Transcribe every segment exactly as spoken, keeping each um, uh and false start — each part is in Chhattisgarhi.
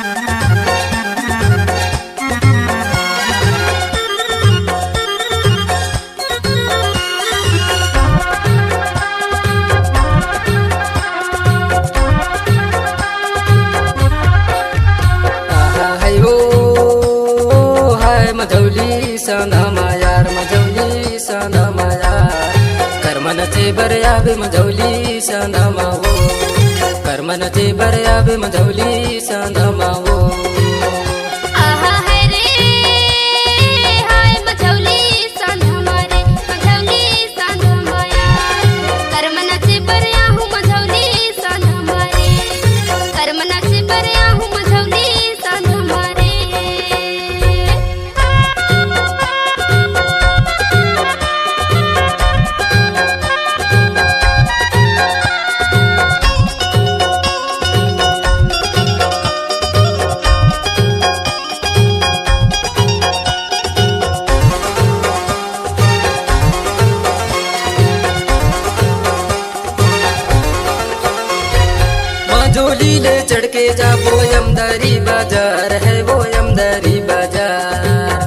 आहा, हाय हो, हाय मझौली सांधा मा यार, मझौली सांधा मा यार। करमन चे बर आबे मझौली सांधा मा हो, करमन चे बर आबे मझौली सांधा मा हो। आहा, हाय रे, हाय मझौली सांधा मा रे, मझौली सांधा मा यार। करमन चे बर आहूं मझौली सांधा मा रे, करमन चे बर आहूं मझौली सांधा मा रे। मझौली ले चढ़ के जाबो अमदरी बाजार, हे वो अमदरी बाजार।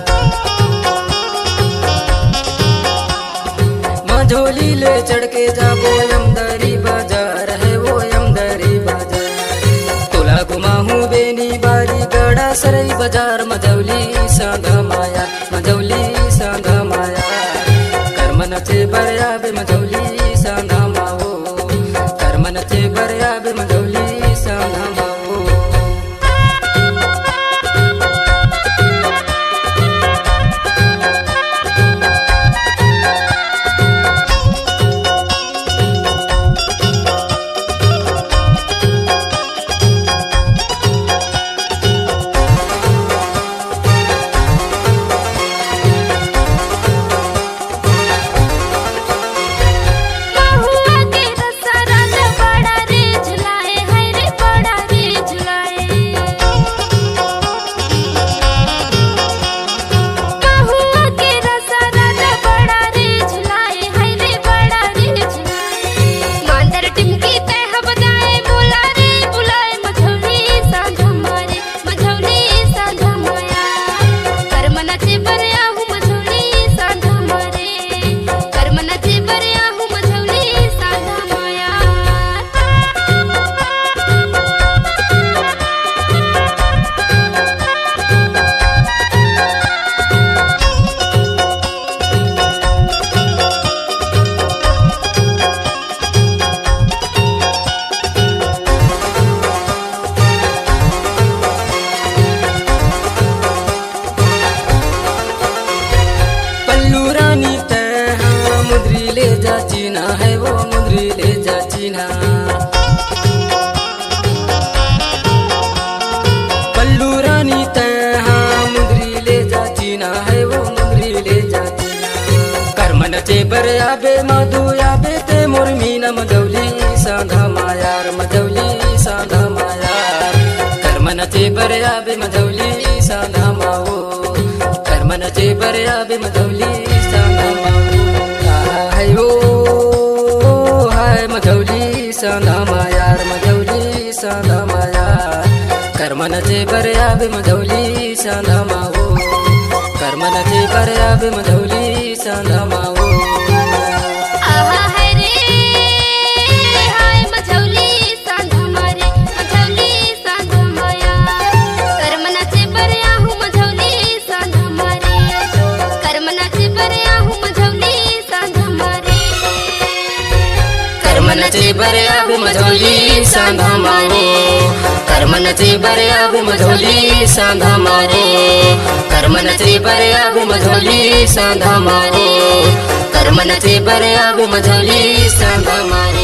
मझौली ले चढ़ के जाबो अमदरी बाजार, हे वो अमदरी बाजार। तोला घुमाहूं बेनी बारी गड़ा सरई बाजार, मझौली सांधा मा यार, मझौली सांधा मा यार। करमन चे बर आबे मझौली सांधा मा हो, करमन चे बर आबे मझौली सांधा मा हो। महुआ के रस राजा बड़ा रे झुलाए, हाय रे बड़ा रे झुलाए। महुआ के रस राजा बड़ा रे झुलाए, हाय रे बड़ा रे झुलाए। मांदर टिमकी ते ह बजाए, बुला रे बुलाए, मझौली सांधा मा रे, मझौली सांधा मा यार। करमन चे बर आहूं मझौली सांधा मा रे, करमन चे बर आहूं मझौली सांधा मा यार। पल्लू रानी ते हा मुंदरी ले जा चीन्हा, हे वो मुंदरी ले जा चीन्हा। पल्लू रानी ते हा मुंदरी ले जा चीन्हा, हे वो मुंदरी ले जा चीन्हा। करमन चे बर आबे मधु आबे ते मोर मीना, मझौली सांधा मा यार, मझौली सांधा मा यार। करमन चे बर आबे मझौली सांधा मा हो, करमन चे बर आबे मझौली सांधा मा हो। आहा, हाय हो, हाय मझौली सांधा मा यार, मझौली सांधा मा यार। करमन चे बर आबे मझौली सांधा मा हो, करमन चे बर आबे मझौली सांधा मा हो। आहा, हाय रे, हाय मझौली सांधा मा रे, मझौली सांधा मा यार। करमन चे बर आहूं मझौली सांधा मा रे, करमन चे बर आहूं मझौली सांधा मा रे। करमन चे बर आबे मझौली सांधा मा रे, करमन चे बर आबे मझौली सांधा मा रे, करमन चे बर आबे मझौली सांधा मा रे, करमन चे बर आबे मझौली सांधा मा रे।